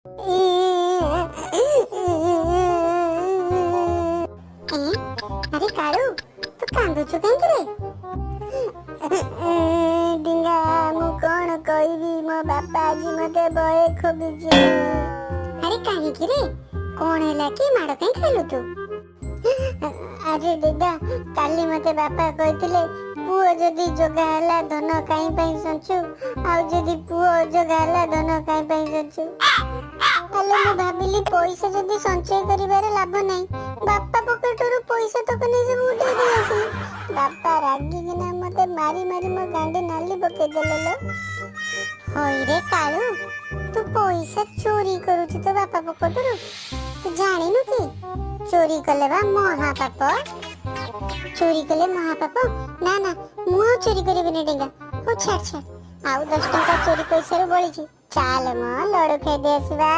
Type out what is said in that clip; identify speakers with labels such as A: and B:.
A: ଏଁ, ଆରେ କାଳୁ, ତୁ କାନ୍ଦୁଛୁ କାହିଁକି ରେ? ଡିଙ୍ଗା, ମୁଁ କଣ କହିବି, ମୋ ବାପା ଆଜି ମତେ ବହେ ଖୋବିଛି। ଆରେ, କାହିଁକି ରେ? କଣ ହେଲା କି? ମାଡ଼ କାହିଁ ଖାଇଲୁ ତୁ? ଆରେ ଦିଦା, କାଲି ମତେ ବାପା କହିଥିଲେ, ପୁଅ ଯଦି ଯୋଗା ହେଲା ଧନ କାହିଁ ପାଇଁ ସଞ୍ଚୁ, ଆଉ ଯଦି ପୁଅ ଅଯୋଗା ହେଲା ଧନ କାହିଁ ପାଇଁ ସଞ୍ଚୁ। ହେଲେ ମୁଁ ଭାବିଲି, ପଇସା ଯଦି ସଞ୍ଚୟ କରିବାରେ ଲାଭ ନାହିଁ, ବାପା ପକେଟରୁ ପଇସା ତକ ନେଇ ସବୁ ଉଠେଇ ଦେଇ ଆସିଲି। ବାପା ରାଗିକିନା ମତେ ମାରି ମାରି ମୋ ଗାଣ୍ଡି ନାଲି ପକେଇଦେଲେ ଲୋ। ହଇରେ କାଳୁ, ତୁ ପଇସା ଚୋରି କରୁଛୁ ତୋ ବାପା ପକେଟରୁ? ତୁ ଜାଣିନୁ କି ଚୋରି କଲେ ବା ମହାପାପ? ଚୋରି କଲେ ମହାପାପ? ନା ନା, ମୁଁ ଆଉ ଚୋରି କରିବିନି ଡେଙ୍ଗା। ହଉ ଛାଡ ଛାଡ, ଆଉ 10 ଟଙ୍କା ଚୋରି ପଇସାରୁ ବଳିଛି। ଚାଲ ମ, ଲଡୁ ଖାଇଦେଇ ଆସିବା।